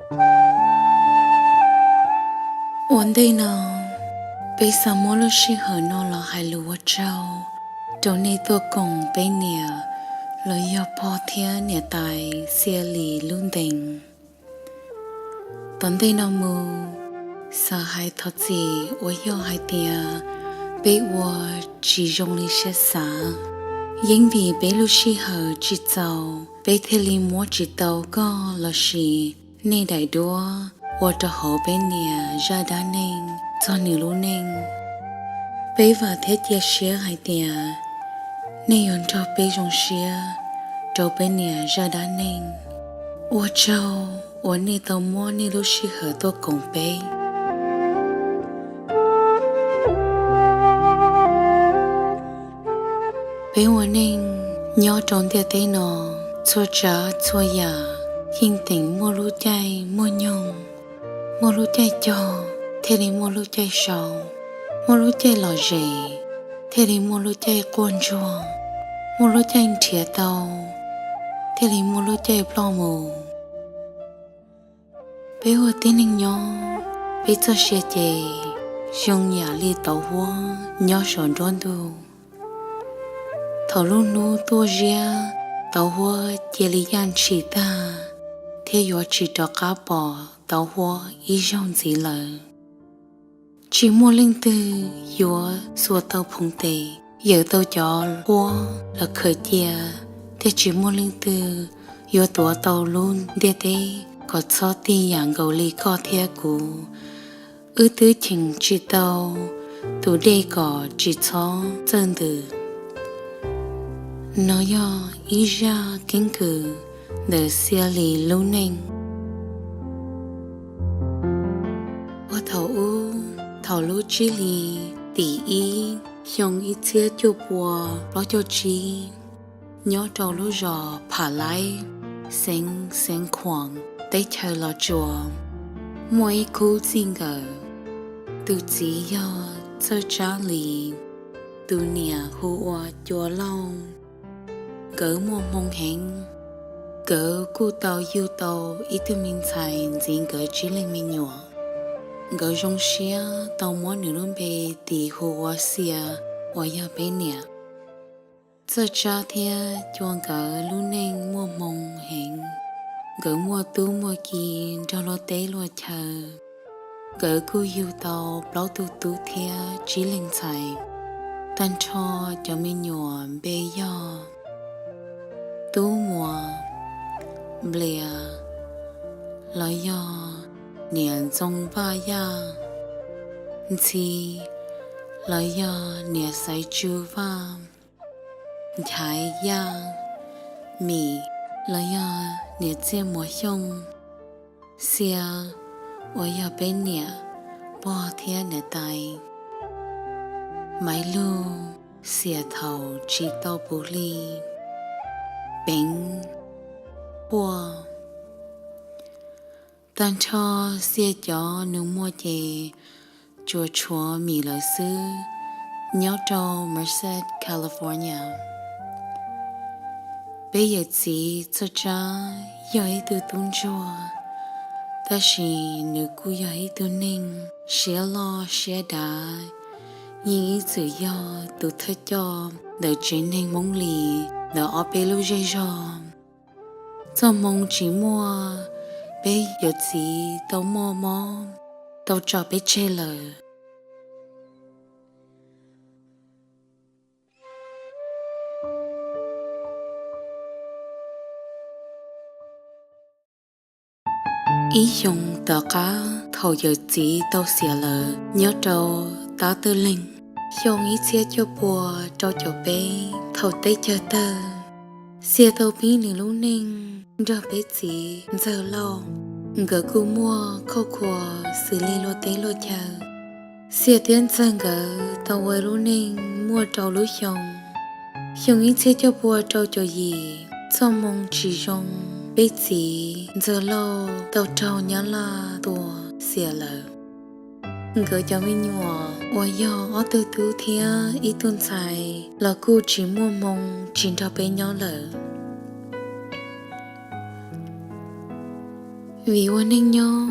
Ua ntej no, peb xav muab lub sij hawm no los hais lus ua tsaug rau nej tuaj koom peb niam los yog pog thiab niam tais Xia Lis lub ntees. Tom ntej no mus, xav hais thov txim uas yog hais tias peb ua tsis zoo li siab xav. Yeej vim peb lub sij hawm tsis txaus, peb thiaj li muab tsis tau koj lossis nej daim duab ua rau hauv peb niam zaj dab neeg txog nws lub neej. Peb vam thiab cia siab hais tias nej yuav nrog peb zoo siab rau peb niam zaj dab neeg. Ua tsaug uas nej tau muab nej lub sij hawm tuaj koom peb. Peb ua neej nyob rau ntiaj teb no, txhua tsav txhua yam yeej teem muaj lub caij muaj nyoog, muaj lub caij cog thiaj li muaj lub caij sau, muaj lub caij lom zem thiaj li muaj lub caij quaj ntsuag, muaj lub caij nrhiav tau thiaj li muaj lub caij ploj mus. Peb ua tib neeg nyob, peb txoj sia ces zoo yam li tauv huab nyob saum nruab ntug. Thaum lub hnub tuaj ziab, tauv huab cia li yaj ntshis tag thiab yuav tsis rov qab pom tauv huab ib zaug ntxiv lawm. Tsis muaj leej twg yuav xuas tau phoov tes yawm tau cov huab los khaws cia, thiab tsis muaj leej twg yuav tuav tau lub ntiaj teb kom txhob tig yam nkaus li koj thiab kuv. Wb twb cheem tsis tau tus dej kom tsis txhob txawj ntws. No yog ib zaj keeb kwm ntawm Xia Lis lub neej. Ua thaum ub, thaum lub tsib hlis tim ib xyoo ib txhiab cuaj pua plaub caug tsib, nyob rau lub zos Pham Laib, xeev Xeev Khuam, teb chaws Los Tsuas, muaj ib khub txij nkawm. Tus txiv yog Txawj Tsab Lis, tus niam hu ua Cua Lauj. Nkawd muaj hmoo heev, nkawd kuj tau yug tau ib tug me ntxhais ntxiv nkawd tsib leeg me nyuam. Nkawd zoo siab tau muab nws lub npe tis hu ua Xia, uas yog peb niam. Txawj Tsab thiab Cua nkawd lub neej muaj hmoo heev, nkawd muaj tub muaj ki nrog luag teb luag chaw. Nkawd kuj yug tau plaub tug tub thiab tsib leeg ntxhais. Tag nrho cov me nyuam npe yog Tub Muas, Nplias los yog niam Ntxoo Vaj Yaj, Ntxhi los yog niam Xaiv Tsw Vaj, Nchaiv Yaj, Mim los yog niam Txiaj Muas Xyooj, Xia uas yog peb niam pog thiab niam tais, Maiv Lug, Xias thaum tsis tau puv hli, Peev, Huaj. Tag nrho Xia cov nus muag ces tsuas tshuav Mim lawv xwb, nyob rau Merced, California. Peb yawm txiv Txawj Tsab yog ib tug tub ntsuag, tab sis nws kuj yog ib tug neeg siab loj siab dav, yeej ib txwm yog tus thawj coj ntawm tsev neeg Hmoob Lis ntawm ob peb lub zej zog. Txoj hmoo tsis muaj, peb yawm txiv tau muaj mob, tau tso peb tseg lawm. Ib xyoos tom qab thaum yawm txiv tau xiam lawm nyob rau Tab Twj Leeg, xyoo ib txhiab cuaj pua rau caum peb thaum teb chaws tawg, Xia tau pib nws lub neej nrog peb txiv Ntxawg Lauj. Nkawd kuj muaj khoj khuas xws li luag teb luag chaw. Xia thiab Ntxawg nkawd tau ua lub neej muaj rau lub xyoo. Xyoo ib txhiab cuaj pua rau caum yim, txoj hmoo tsis zoo, peb txiv Ntxawg Lauj tau raug Nyab Laj tua xiam lawm. Nkawd cov me nyuam uas yog ob tug tub thiab ib tug ntxhais los kuj tsis muaj hmoo tsis nrog peb nyob lawm. Vim ua neej nyob,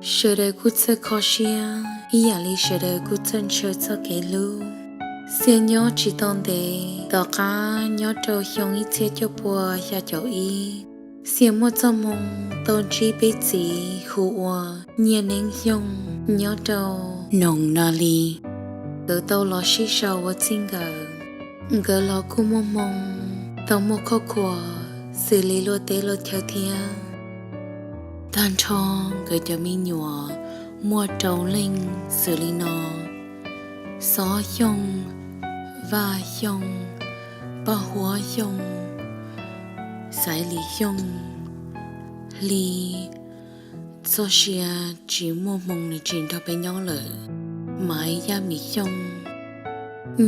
sawv daws kuj txawj kho siab ib yam li sawv daws kuj txawj ntshaw txoj kev hlub. Xiab nyob tsis tau ntev tom qab nyob rau xyoo ib txhiab cuaj pua xya caum ib, Xiab muaj txoj hmoo tau ntsib peb txiv hu ua Nyiaj Neeb Xyooj nyob rau Noog Nas Lis. Nkawd tau los sib sau ua txij nkawm. Nkawd los kuj muaj hmoo tau muaj khoj khuas xws li luag teb luag chaw thiab. Tag nrho nkawd cov me nyuam muaj rau leej xws li no: Xob Xyooj, Vaj Xyooj, Paj Huab Xyooj, Xaiv Lis Xyooj, Hli, txoj sia tsis muaj hmoo nws tsis nrog peb nyob lawm, Maiv Yaj Mim Xyooj.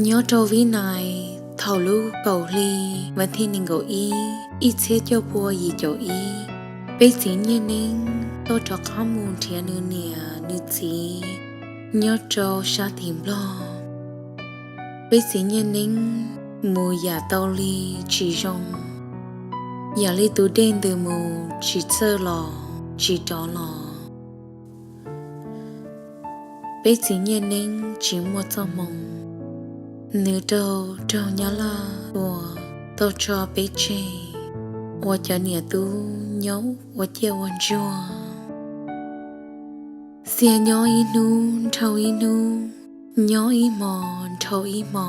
Nyob rau Vib Nais thaum lub kaum hli vas thij nees nkaum ib, ib txhiab cuaj pua yim caum ib, peb txiv Nyiaj Neeb tuaj rov qab mus nrhiav nws niam nws txiv nyob rau sab tim Nplog. Peb txiv Nyiaj Neeb mus yam tau li tsis zoo, yam li tus dej ntws mus tsis txawj los tsis rov los. Peb txiv Nyiaj Neeb tsis muaj txoj hmoo, nws raug raug Nyab Laj tua tau tso peb tseg ua cov niam tub nyob ua ciaj ua ntsuag. Xiab nyob ib hnub nrhau ib hnub, nyob ib hmo nrhau ib hmo,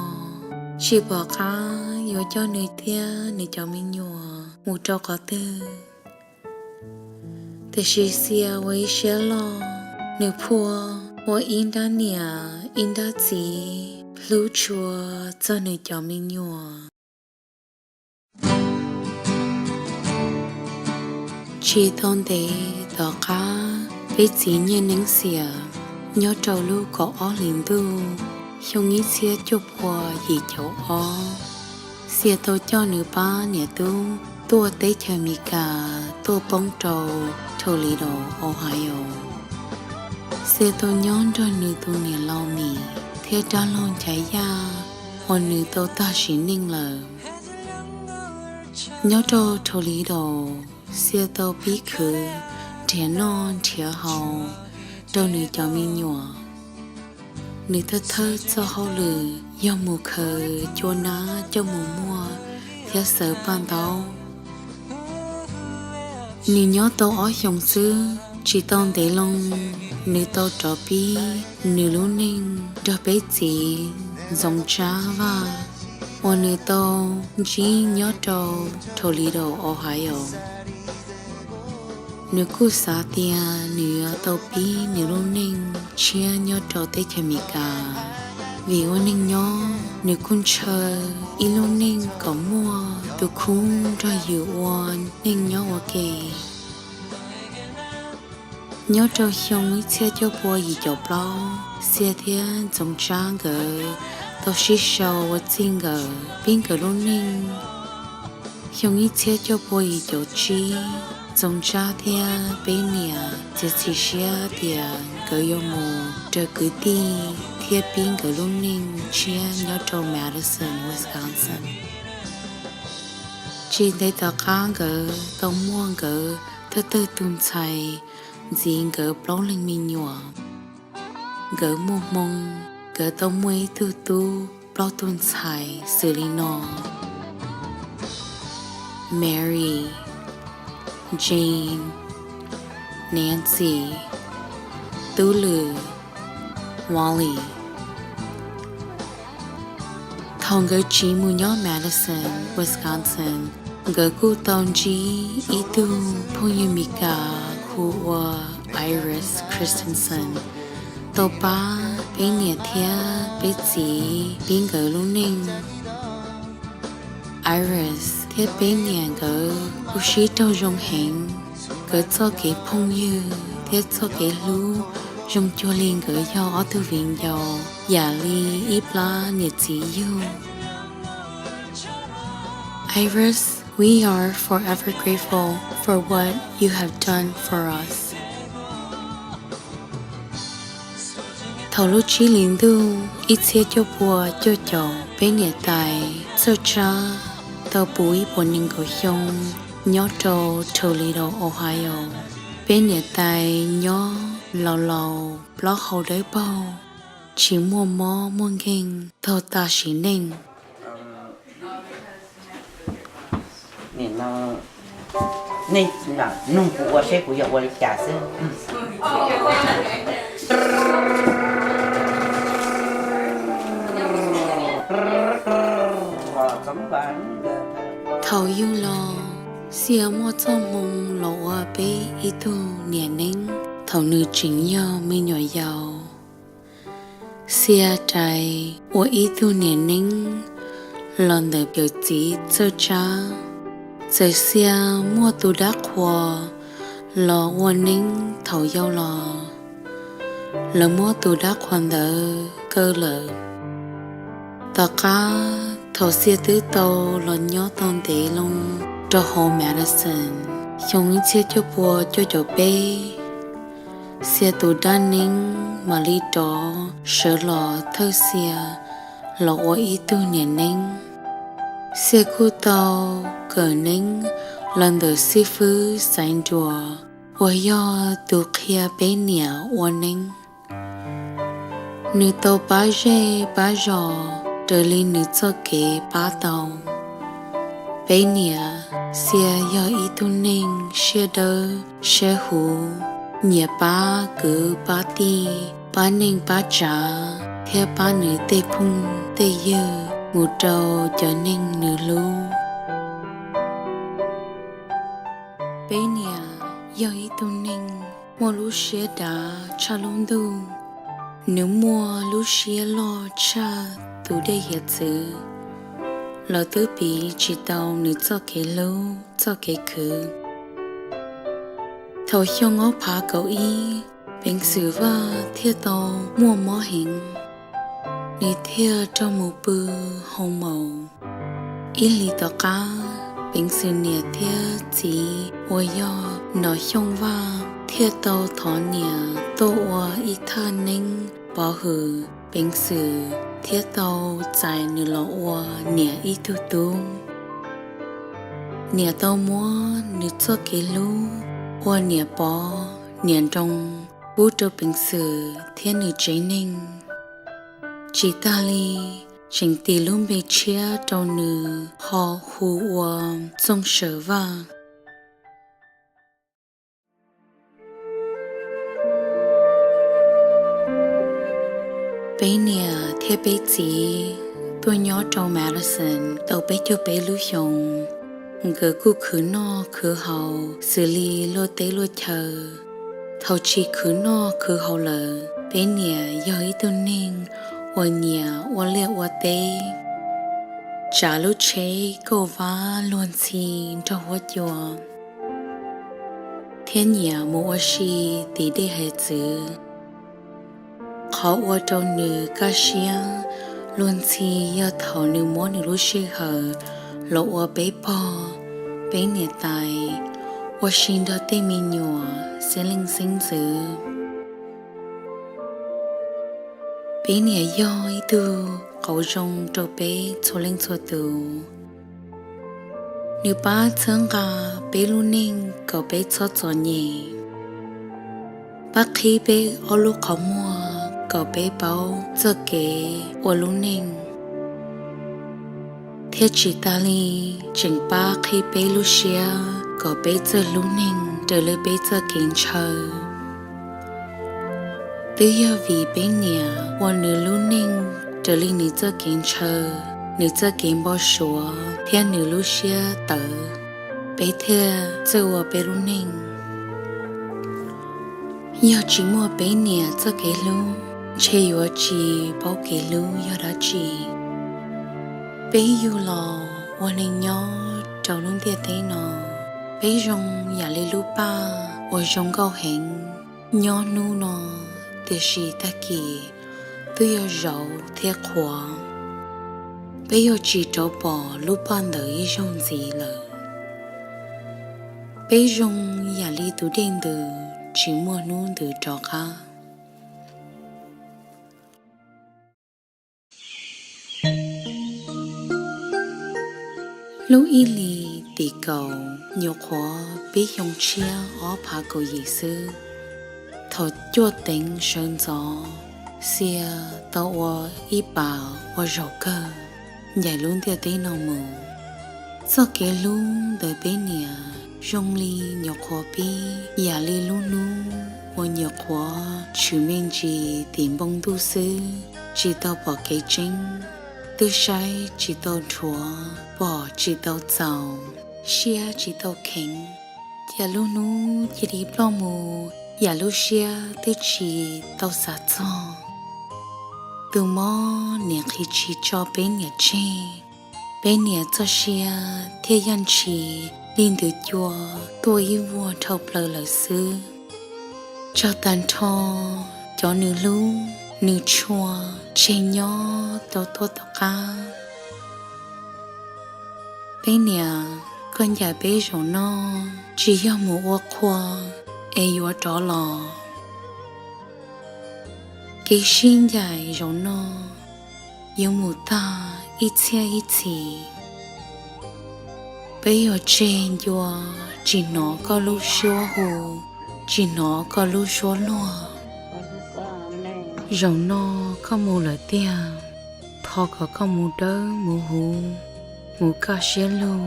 tsis pom qab yuav coj nws thiab nws cov me nyuam mus rau qhov twg. Tiam sis Xiab ua ib siab loj, nws phua ua ib nrab niam ib nrab txiv hlub tshua txog nws cov me nyuam. Tsis tau ntev tom qab peb txiv Nyiaj Neeb Xiab nyob rau lub kaum ob hlis ntuj xyoo ib txhiab cuaj pua yim caum ob, Xiab tau coj nws pab niam tub tuaj teb chaws Amelikas tuaj poob rau Toledo, Ohio. Xiab tau nyob nrog nws tus niam laus Mim thiab dab laug Nchaiv Yaj uas nws tau tag sim neej lawm. Nyob rau Toledo, Xiab tau pib khwv nrhiav noj nrhiav haus rau nws cov me nyuam. Nws thawj thawj txoj hauj lwm yog mus khaws cua nab coj mus muag thiab xaws paj ntaub. Nws nyob tau ob xyoos xwb, tsis tau ntev loo, nws tau rov pib nws lub neej nrog peb txiv Ntxoov Tsab Vaj uas nws tau ntsib nyob rau Toledo, Ohio. Nws kuj xav tias nws yuav tau pib nws lub neej tshiab nyob rau teb chaws Amelikas. Vim ua neej nyob, nws kuj ntshaw ib lub neej kom muaj tus khub nrog yus ua neej nyob ua ke. Nyob rau xyoo ib txhiab cuaj pua yim caum plaub, Xiab thiab Ntxoov Tsab nkawd tau sib sau ua txij nkawm pib nkawd lub neej. Xyoo ib txhiab cuaj pua yim caum tsib, Ntxoov Tsab thiab peb niam txiav txim siab tias nkawd yuav mus raws kwv tij thiab pib nkawd lub neej tshiab nyob rau Madison, Wisconsin. Tsis ntev tom qab nkawd tau muaj nkawd thawj thawj tus ntxhais ntxiv nkawd plaub leeg me nyuam. Nkawd muaj hmoo, nkawd tau muaj ib tug tub plaub tug ntxhais xws li no: Mary, Jane, Nancy, Tub Lwm, Wally. Thaum nkawd tsiv mus nyob Madison, Wisconsin, nkawd kuj tau ntsib ib tug phooj ywg Mis Kas hu ua Iris Christensen, tau pab peb niam thiab peb txiv pib nkawd lub neej. Iris thiab peb niam nkawd kuj sib raug zoo heev. Nkawd txoj kev phooj ywg thiab txoj kev hlub zoo cuag li nkawd yog ob tug viv ncaus yam li ib plab niam txiv yug. Iris, we are forever grateful for what you have done for us. Thaum lub tsib hlis ntuj ib txhiab cuaj pua cuaj caum, peb niam tais Txawj Tsab tau puv ib puas nees nkaum xyoo nyob rau Toledo, Ohio. Peb niam tais nyob laus laus plaub hau dawb paug, tsis muaj mob muaj nkeeg taug tam sim neej. Nug kuv ua seb kuv yuav ua li cas xwb. Thaum yug los, Xiaj muaj txoj hmoo los ua peb ib tug niam neeb thaum nws tseem yog me nyuam yaus. Xiaj rais ua ib tug niam neeb los ntawm yawm txiv txawj tsab. Txawm Xiaj muaj tus dab qhuas los ua neeb thaum yau los, lawv muab tus dab qhuas ntawd kaw lawm. Tom qab thaum Xiaj twb tau los nyob tau ntev loo rau hauv Madison, xyoo ib txhiab cuaj pua cuaj caum peb, Xiaj tus dab neeb mam li rov sawv los thawj Xiaj los ua ib tug niam neeb. Xiaj kuj tau kawm neeb los ntawm xib fwb Xaiv Nruas uas yog tus qhia peb niam ua neeb. Nws tau pab zej pab zos raws li nws txoj kev pab tau. Peb niam Xiaj yog ib tug neeg siab dawb siab huv, nyiam pab kwv pab tij, pab neej pab tsav thiab pab nws tej phooj tej ywg mus rau cov neeg nws hlub. Peb niam yog ib tug neeg muaj lub siab dav tshaj lub ntuj. Nws muaj lub siab loj tshaj tus dej hiav txwv, los twb piv tsis tau nws txoj kev hlub txoj kev khwv. Thaum xyoo ob phav kaum ib, Peev Xwm Vaj thiaj tau muaj mob heev, nws thiaj raug mus pw hoo maum. Ib hlis tom qab, Peev Xwm niam thiab txiv uas yog Nom Xyooj Vaj thiaj tau thov niam tuaj ua ib thaj neeb pov hwm Peev Xwm thiab tau txais nws los ua niam ib tug tub. Niam tau muab nws txoj kev hlub ua niam pov niam nroo pub rau Peev Xwm thiab nws tsev neeg. Tsis tas li, tseem tis lub npe tshiab rau nws ho hu ua Txooj Sawm Vaj. Peb niam thiab peb txiv tuaj nyob rau Madison tau peb caug peb lub xyoos. Nkawd kuj khwv noj khwv haus xws li luaj teb luaj chaw. Thaum tsis khwv noj khwv haus lawm, peb niam yog ib tug neeg uas nyiam ua liaj ua teb, tsav lub tsheb kauj vab luag ntxhi nrog huab cua, thiab nyiam mus ua si tim dej hiav txwv. Qhov ua rau nws kaj siab luag ntxhi yog thaum nws muab nws lub sij hawm los ua peb pog, peb niam tais, ua si nrog tej me nyuam xeeb leej xeeb ntxwv. Peb niam yog ib tug qauv zoo rau peb txhua leej txhua tus. Nws pab txhawb nqa peb lub neej kom peb txhob txom nyem, pab qhib peb ob lub qhov muag kom peb paub txoj kev ua lub neej, thiab tsis tas li, tseem pab qhib peb lub siab kom peb txawj hlub neeg raws li peb txoj kev ntshaw. Twb yog vim peb niam ua nws lub neej raws li nws txoj kev ntshaw, nws txoj kev npau suav thiab nws lub siab tawv, peb thiaj txawj ua peb lub neej. Yog tsis muaj peb niam txoj kev hlub, ntshe yuav tsis paub kev hlub yog dab tsi. Peb yug los ua neeg nyob rau lub ntiaj teb no, peb zoo yam li lub paj uas zoo nkauj heev nyob hnub no, tiam sis tag kis twb yuav zauv thiab qhuav. Peb yuav tsis rov pom lub paj ntawd ib zaug ntxiv lawm. Peb zoo yam li tus dej ntws tsis muaj hnub ntws rov qab. Lub ib hlis tim kaum nyuam qhuav pib xyoo tshiab ob phav kaum yim xwb. Thaum cuaj teev sawv ntxov, Xia tau ua ib pas ua zaum kawg ncaim lub ntiaj teb no mus. Txoj kev hlub ntawm peb niam zoo li nyuam qhuav pib, yam li lub hnub uas nyuam qhuav tshwm me ntsis tim npoo ntuj xwb, tsis tau pom kev tseeb, twb saib tsis tau dhuav, pom tsis tau txaus, siab tsis tau kheev, ces lub hnub cia li ploj mus yam lub siab twb tsis tau xav txog. Tus mob niam qhis tsis tso peb niam tseg, peb niam txoj sia thiaj yaj ntshis li ntws cua tuaj ib vuag dhau plaws lawm xwb. Tsawg tag nrho cov nws hlub nws tshua tseg nyob rau tuaj tom qab. Peb niam, koj ncaim peb zaum no tsis yog mus ua qhua es yuav rov los. Kev sib ncaim zaum no yuav mus tag ib txhiab ib txhis. Peb yuav tseg ncua, tsis hnov koj lub suab hu, tsis hnov koj lub suab luag. Zaum no koj mus lawm tiag, thov kom koj mus dawb mus huv, mus kaj siab lug,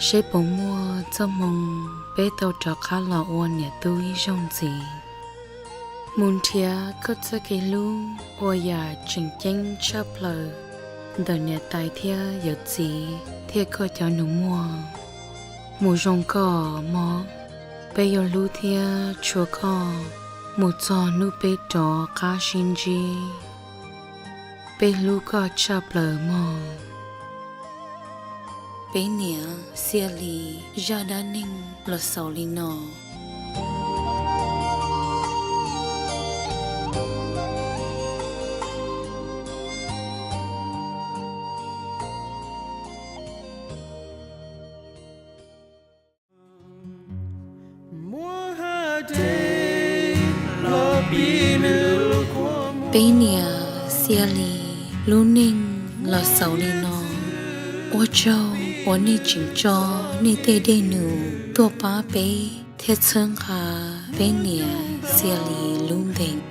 seb puas muaj txoj hmoo peb tau rov qab los ua niam tub ib zaug ntxiv. Mus nrhiav koj txoj kev hlub uas yam tseem ceeb tshaj plaws ntawm niam tais thiab yawm txiv thiab koj cov nus muag. Mus zoo koj mog, peb yuav hlub thiab tshua koj mus txog hnub peb rov qab sib ntsib. Peb hlub koj tshaj plaws mog. Peb niam Xia Lis, zaj dab neeg los xaus li no. Peb niam Xia Lis lub neej los xaus li no. Ua tsaug uas nej tseem tso nej tej dej num tuaj pab peb thiab txhawb nqa peb niam Xia Lis lub ntees.